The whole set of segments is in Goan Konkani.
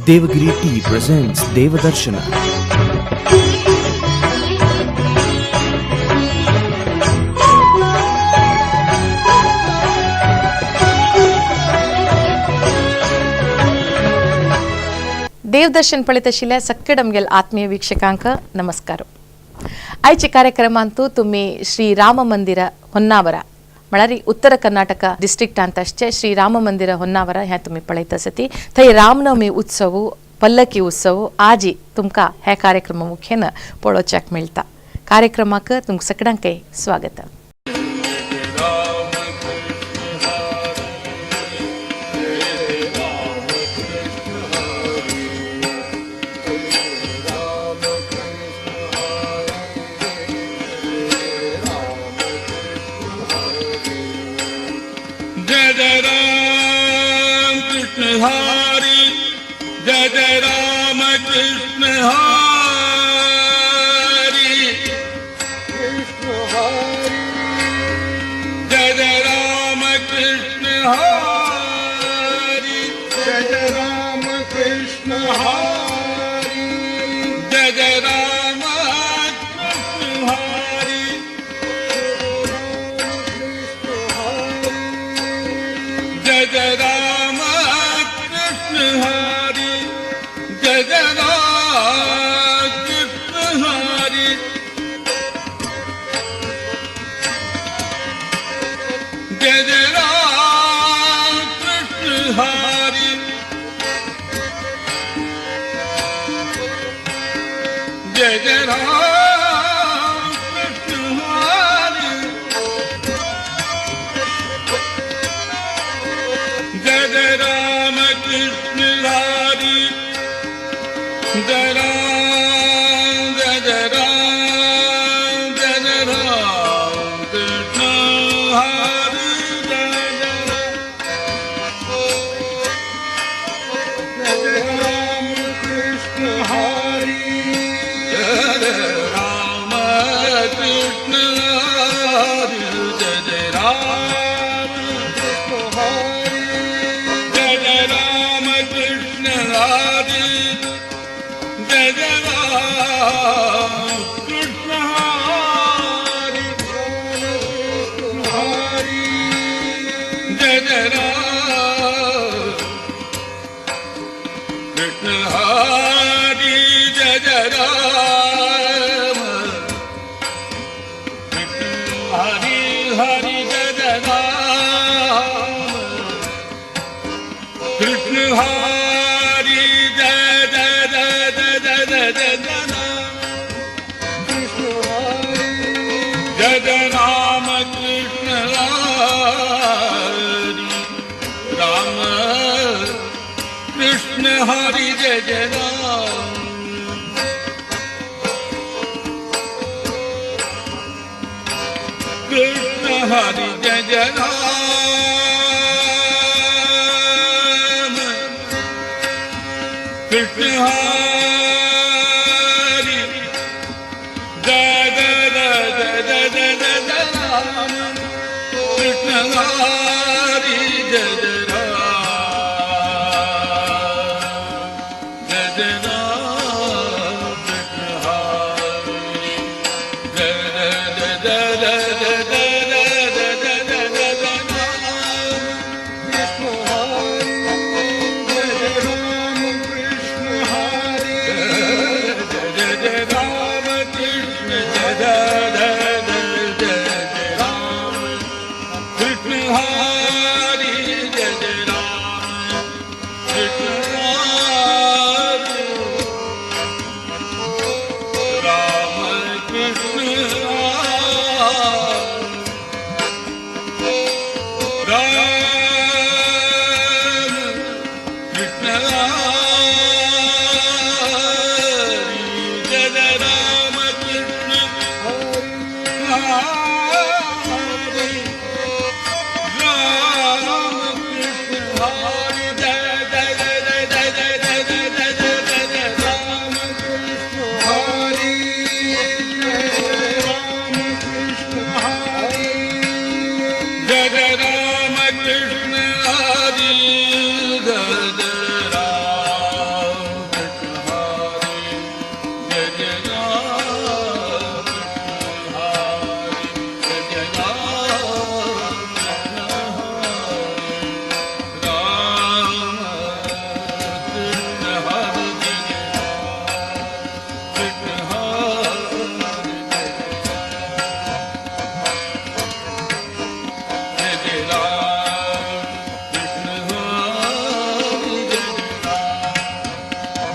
Devagiri Tea presents Devadarshana. Devdarshan पळयत सक्कडमगेल आत्मीय वीक्षकांक नमस्कार. आयचे कार्यक्रमांतू तुम्ही श्री राम मंदिर होन्नावरा म्हळ्यार उत्तर कर्नाटक डिस्ट्रिक्टांत आसचे श्री राम मंदिर होन्नावरा हें तुमी पळयत आसती. थंय रामनवमी उत्सव, पल्लकी उत्सव आजी तुमकां हे कार्यक्रम मुखेन पळोवच्याक मेळटा. कार्यक्रमाक तुमकां सगळ्यांकय स्वागत. जय जय राम कृष्ण हरि, जय जय राम कृष्ण हरि, कृष्ण हरि, जय जय राम कृष्ण हरि, जय जय राम कृष्ण हरि, जय जय राम कृष्ण हरि, जय जय राम कृष्ण हरि, जय जय राम कृष्ण हरि, जय जय राम कृष्ण हरि, जय जय राम कृष्ण हरि, जय जय राम कृष्ण हरि, जय राम जय जय राम जय जय राम कृष्ण हरि, जय जय जय राम कृष्ण हरि, जय राम कृष्ण हरि, जय जय राम कृष्ण हरि, जय जय राम कृष्ण हरि, जय जय राम कृष्ण हरि, हरि, जय जय राम कृष्ण हरि, जय जय राम कृष्ण हरि हरि, जय जय राम कृष्ण हरि, जय जय जय जय जय जय जय जय राम कृष्ण हरि, जय जय राम कृष्ण हरि, राम कृष्ण हरि, जय जय राम कृष्ण हरि, जय जय राम कृष्ण हरि, जय जय जय जय जय जय जय जय राम कृष्ण हरि, जय जय राम जय जय राम कृष्ण हरि, जय जय जय जय जय जय जय जय जय जय जय जय राम कृष्ण हरि, जय राम कृष्ण हरि,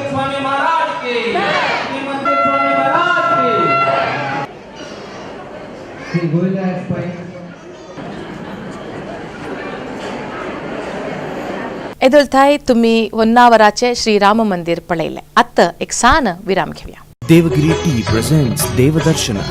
स्वामी महाराज की, श्रीमंदिर स्वामी महाराज की। श्री गोविंदा एस पै. एदोलथाय तुम्ही होन्नावराचे श्री राम मंदिर पळयलें. आत्तां एक सान विराम घेवया. Devagiri Tea presents Devadarshana.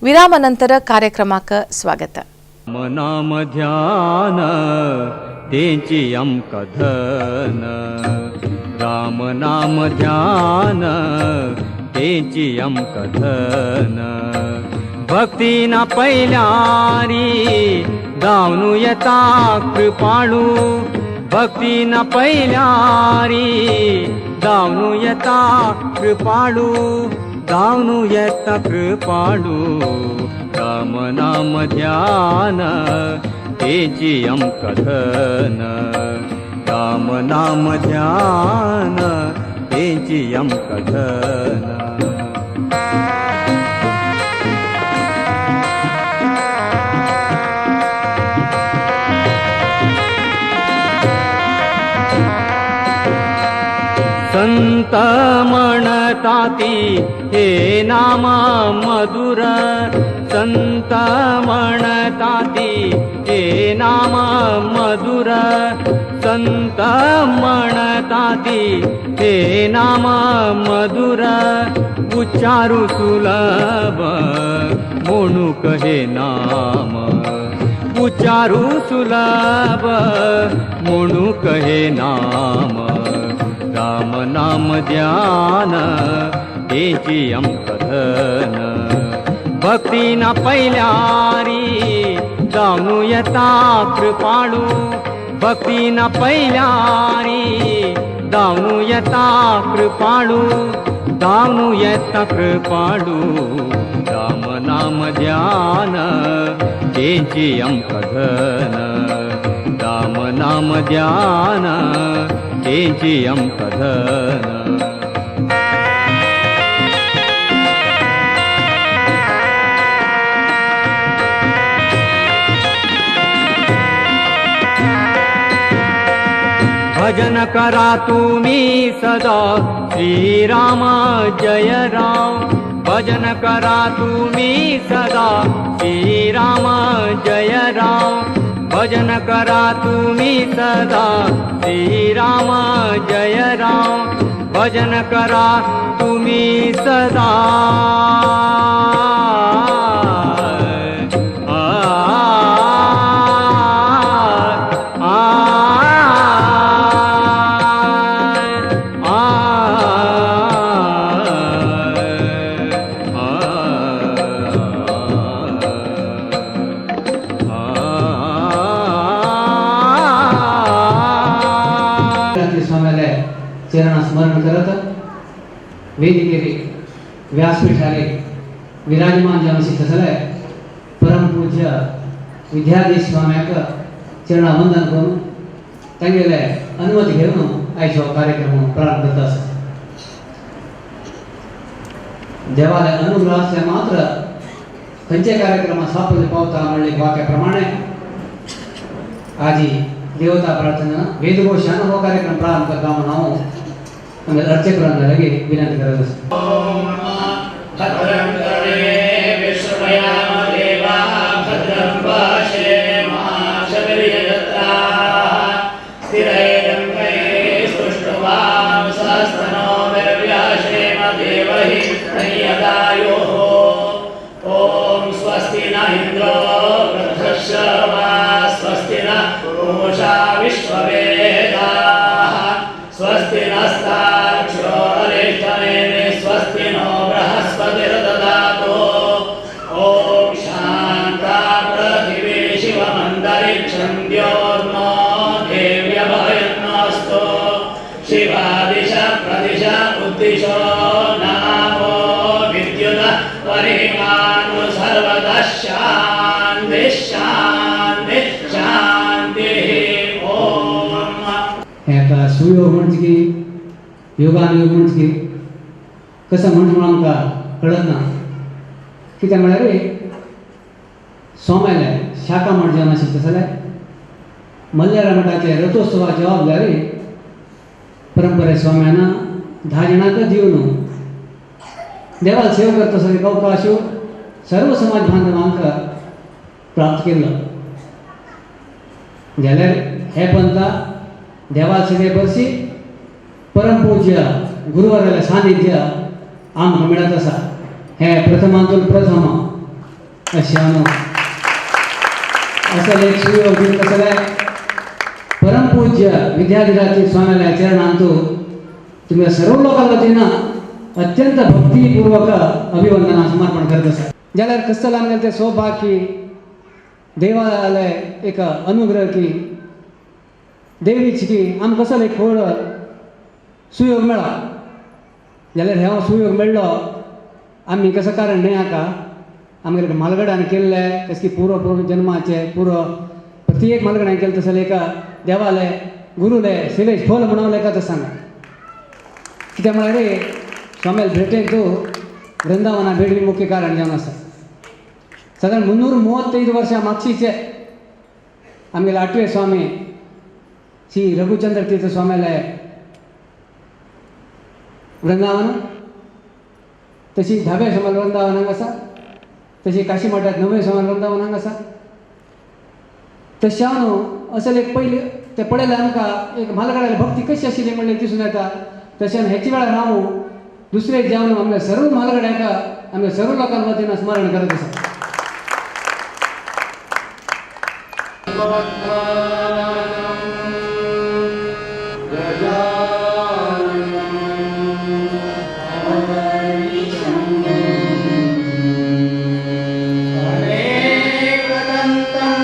विरामानंतर कार्यक्रमाक स्वागत. नाम ध्यान तेंची आमकां धन, राम नाम ध्यान तेंची आमकां धन. भक्ती ना पयल्यारी धांवनु येता कृपाळू, भक्ती ना पयल्यारी धांवनु येता कृपाळू, धांवनु येता कृपाळू. राम नाम ध्यान तेजी आमकां धन, राम नाम ध्यान तेजी आमकां धन. संत म्हणताती हे नाम मधुर, संत म्हणताती हे नाम मधुर, संत म्हणताती हे नाम मधुर. उच्चारू सुलभ म्हणूक हे नाम, उच्चारू सुलभ म्हणूक हे नाम. राम नाम ध्यान तेजी आमकां धन, भक्ती ना पयल्यारी जावनु येता कृपाळू, भक्ती ना पयल्यारी धांवनु येता कृपाळू, धांवनु येता कृपाळू. राम नाम ध्यान तेजी आमकां धन, राम नाम ध्यान तेजी आमकां धन. भजन करा तुम्ही सदा श्री राम जय राम, भजन करा तुम्ही सदा श्री राम जय राम, भजन करा तुम्ही सदा श्री राम जय राम, भजन करा तुम्ही सदा. चरण स्मरण करत वेदिकेर व्यासपीठारे विराजमान जावन तसले परम पूज्य विद्याधीश स्वाम्याक चरण वंदन करून तांगेले अनुमती घेवन आयचो कार्यक्रम प्रारंभ करता आसा. देवाले अनुग्रह आसल्यार मात्र खंयचे कार्यक्रम साफल्य पावता म्हणले वाक्या प्रमाणे आजी देवता प्रार्थना वेदघोषान हो कार्यक्रम प्रारंभ करता म्हणून हांव अर्चकरांना लगे विनंती करत आसा. ॐ स्वस्ति न इन्द्रो वृद्धश्रवाः, स्वस्ति न पूषा विश्ववेदाः, स्वस्ति नस्तार्क्ष्यो अरिष्टनेमिः, स्वस्ति नो बृहस्पतिर्दधातु. ॐ शान्ता पृथिवी शिवमन्तरिक्षं द्योर्नो देव्यभयन्नस्तु. शिवा दिश प्रदिश उद्दिशो नामो विद्युत परिमानु सर्वतः शान्तिः शान्तिः शान्तिः. ॐ. हे आतां सुयोग म्हणचे की योगानुयोग म्हणचे की कसं म्हण म्हणून आमकां कळत ना. कित्याक म्हळ्यार स्वाम्याले शाखा मठ जेवन आशिल्लें तशें जाल्यार मल्ल्यारा मठाचे रथोत्सवा जबाबदारी परंपरे स्वाम्यान 10 जाणांक दिवन देवाक सेवा करता आसतना एक अवकाश सर्व समाज बांधवांक प्राप्त केल्लो. जाल्यार हे पंथा देवा सेवे परसी परमपूज्य गुरुवराले सानिध्य आमकां मेळत आसा. हे प्रथमांतून प्रथम अशें हांव असो एक सुयोग दिवन आसल्यार परमपूज्य विद्याधिराज स्वाम्याल्या चरणांतू तुमच्या सर्व लोकां वतीन अत्यंत भक्तिपूर्वक अभिवंदना समर्पण करत आसा. जाल्यार कसलो आमगेलें तें सौभाग्य की देवाले एक अनुग्रह की देवीची की आमकां कसलो एक व्हड सुयोग मेळ्ळा. जाल्यार हो सुयोग मेळ्ळो आमी कसो कारण न्हय हाका आमगेले म्हालगड्यान केल्ले कस की पूर्व पूर्व जन्माचे पूर्व प्रत्येक म्हालगड्यान केलें तसलें एका देवाले गुरुले सेवेच फल म्हणून लेखा तशें सांगा. कित्याक म्हळ्यार स्वाम्याल भेटेक तूं वृंदावना भेट मुख्य कारण जावन आसा. सादारण 335 वर्सां मागशीचे आमगेले आठवे स्वामी श्री रघुचंद्र तीर्थ स्वाम्याले वृंदावन, तशी 10व्या स्वाम्याल वृंदावन हांगा आसा, तशी काशी मठांत 9व्या स्वाम्याल वृंदावन हांगा आसा. तशें न्हू असले एक पयले ते पळयल्यार आमकां एक म्हालगड्याली भक्ती कशी आशिल्ली म्हणलें दिसून येता. तशें हेचे वेळार हांव दुसरे जेवन आमगे सर्व म्हालगड्याक आमगे सर्व लोकां वतीन स्मरण करत आसा. एकदन्तं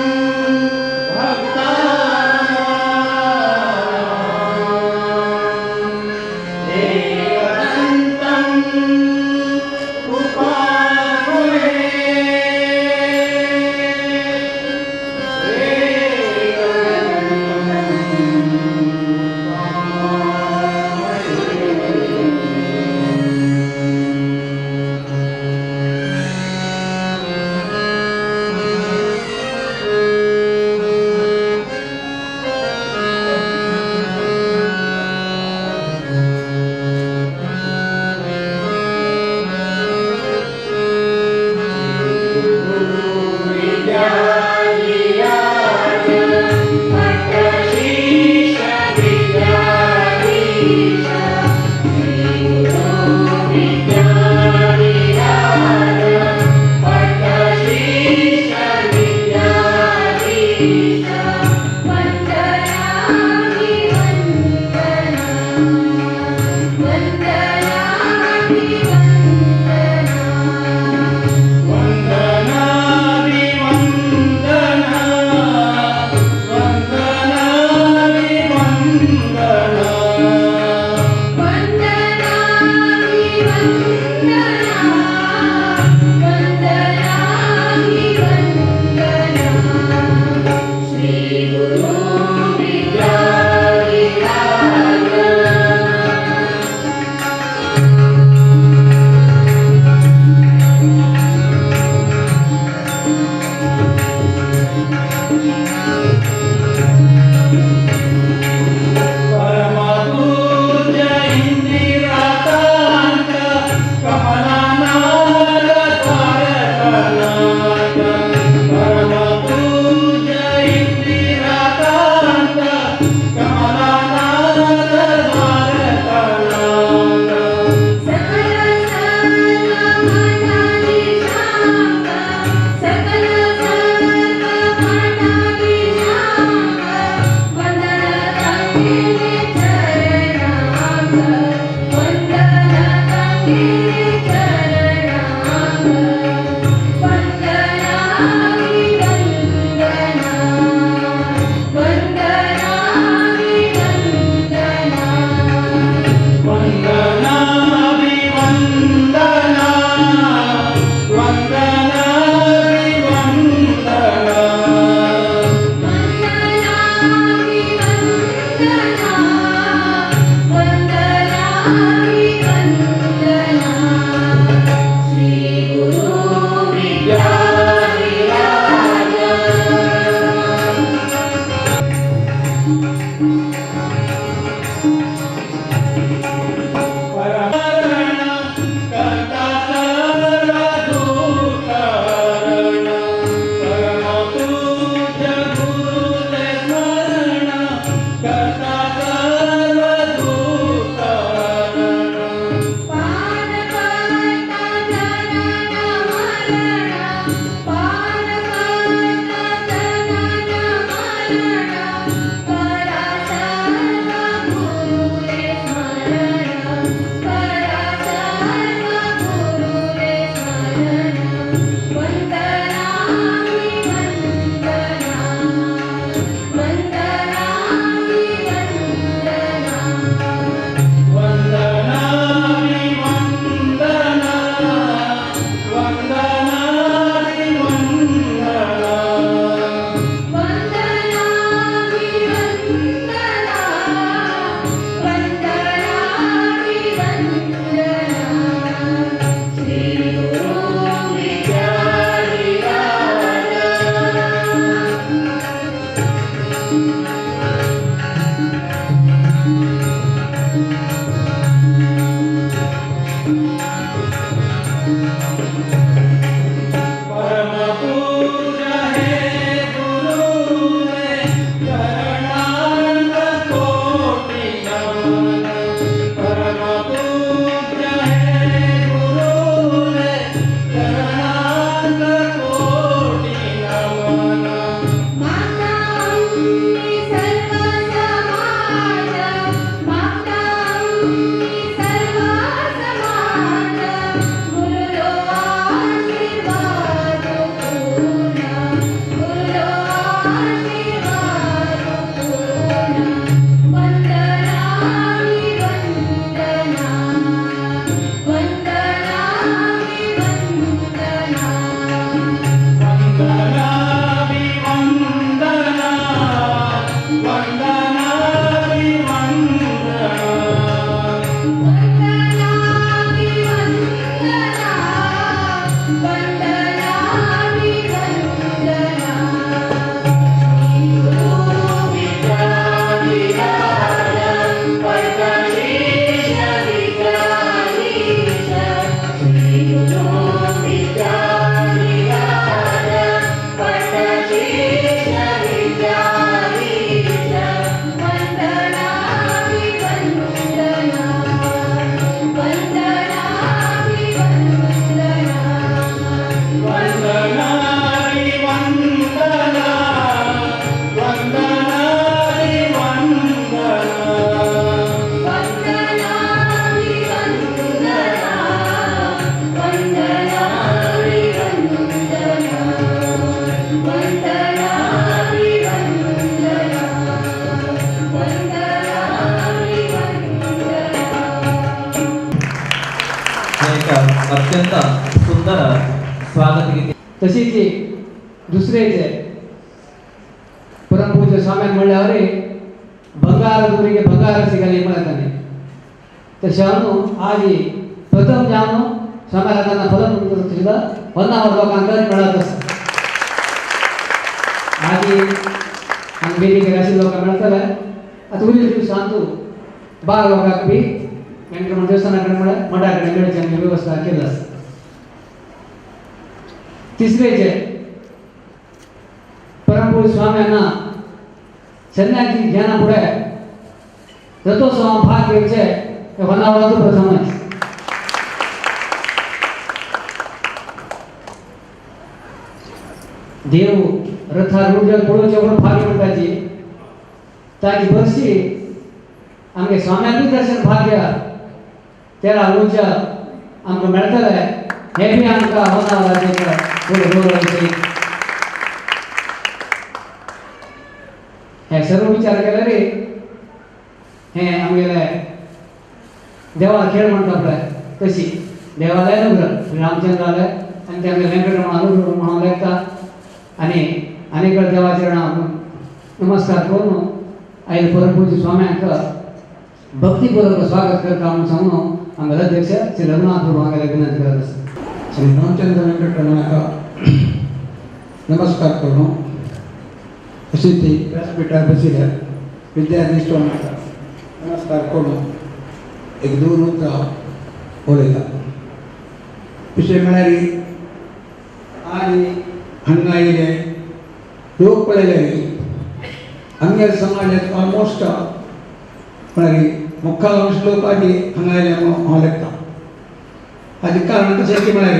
अत्यंत सुंदर स्वागत गीत. तशीच दुसरे जे परमपूज्य स्वाम्यान म्हणल्यार ಬಂಗಾರದ ಊರಿಗೆ ಬಂಗಾರ ಸಿಗಲಿ म्हणताನೆ. तशें आजी प्रथम जावन स्वाम्याला त्यांना फलन सुद्धा होन्नावर लोकांक मेळत आसा. आजी हांगा वेदिकेर आशिल्ले लोकांक मेळटले. आतां उरिल्ले दिवसांत बारा लोकांक बी वेंकटरमण देवस्थाना कडेन म्हळ्यार मठा कडेन मेळची आमी वेवस्था केल्ली आसा. तिसरें जे परमपूज्य स्वाम्यांना संन्यासी घेना फुडें रथोत्सवान भाग घेवचे हे होन्नावराचो प्रथमच. देव रथारूढ पळोवचें म्हणून भाग्य म्हणटाची ताची बरशी आमगे स्वाम्यांकूय दर्शन भाग्य तेरा उंच आमकां मेळटलें हें बी आमकां होन्नावराचें व्हड गौरवाचें. हे सर्व विचार केले रे हे आमगेले देवा खेळ म्हणटा पळय तशी देवालय अनुग्रह श्री रामचंद्रालय आनी ते आमगे वेंकटरमण अनुग्रह म्हणून लेखता आनी आनी कडेन देवाचे नमस्कार करून आयले परमपूज्य स्वाम्यांक भक्तीपूर्वक स्वागत करता म्हणून सांगून आमगे अध्यक्ष श्री रघुनाथ प्रभू हांगेले विनंती करत आसा. श्री रामचंद्र वेंकटरमणाक नमस्कार करून अशी ती व्यासपीठार बशिल्ल्या विद्यार्थी स्वाम्याक नमस्कार करून एक दोन उतरां उलयता. विशय म्हळ्यार आनी हांगा आयिल्ले लोक पळयले आमगे समाजांत ऑलमोस्ट म्हळ्यार मुखाल लोक आदी हांगा आयले म्हणून हांव लेखता. हाजें कारण कशें की म्हळ्यार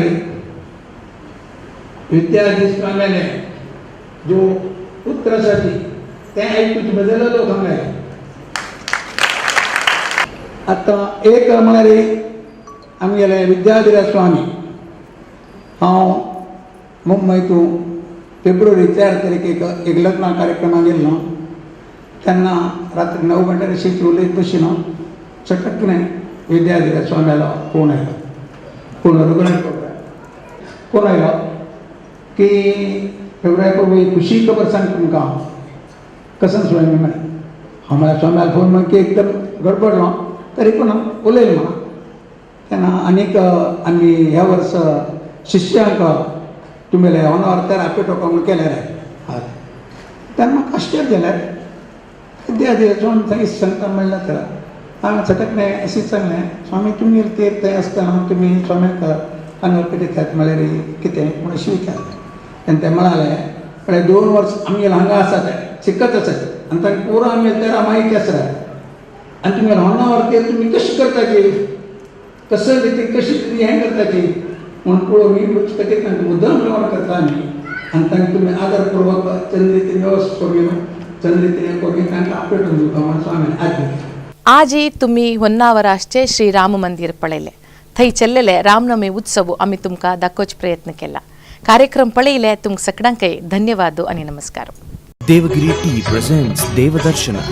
विद्यार्थी स्वाम्याले जो उतर आसा ती तें आयकून बदललो लोक हांगा आयले. आतां एक म्हळ्यार आमगेले विद्याधिराज स्वामी हांव मुंबयतूं फेब्रुवारी 4 तारखेक एक लग्न कार्यक्रमाक गेल्लो तेन्ना रात्री 9 घंट्यार अशीच उलयत बशिल्लो चटकने विद्याधिराज स्वाम्यालो फोन आयलो. फोन रघुनाथ फोन आयलो की फेब्रुवारी प्रभू एक खुशी खबर सांग तुमकां. कसं स्वामी म्हळें हांव म्हळ्यार स्वाम्यालो फोन म्हण की एकदम गडबडलो तरी पूण उलयलें म्हाका. तेन्ना आनीक आमी ह्या वर्स शिष्यांक तुमगेले होन्नावर तेरा पेटोवपाक म्हणून केले रे हय. तेन्ना म्हाका आश्चर्य जालें. विद्याधिराज स्वामी थंय सांगता म्हणलें तर हांवें सटकलें अशें सांगलें स्वामी तुमगेर तेर थंय आसतना तुमी स्वाम्याक हांगा पेटयतात म्हळ्यार कितें म्हूण अशें विचारलें. तेन्ना ते म्हणाले म्हळ्यार 2 वर्स आमगेले हांगा आसा ते शिकत आसात आनी तांकां पुरो आमगेले तेरा माहिती आसा आनी तुमगेले होन्नावर तेर तुमी कशी करताची कसं ती कशी हें करताची म्हूण पळोवन मी खातीर तांकां मुद्दम व्यवहार करता आमी आनी तांकां तुमी आदरपूर्वक चंद्रितीन व्यवस्था करून चंद्रितीन करून तांकां आपटेवन दिवपा म्हणून स्वामीन आज्ञा. आजही तुम्ही होन्नावराचे श्री राम मंदिर पळयले. थंय चल्लेले रामनवमी उत्सव आमी तुमकां दाखोवचो प्रयत्न केला. कार्यक्रम पळयले तुमकां सगळ्यांकय धन्यवाद आनी नमस्कार. Devagiri Tea presents Devadarshana.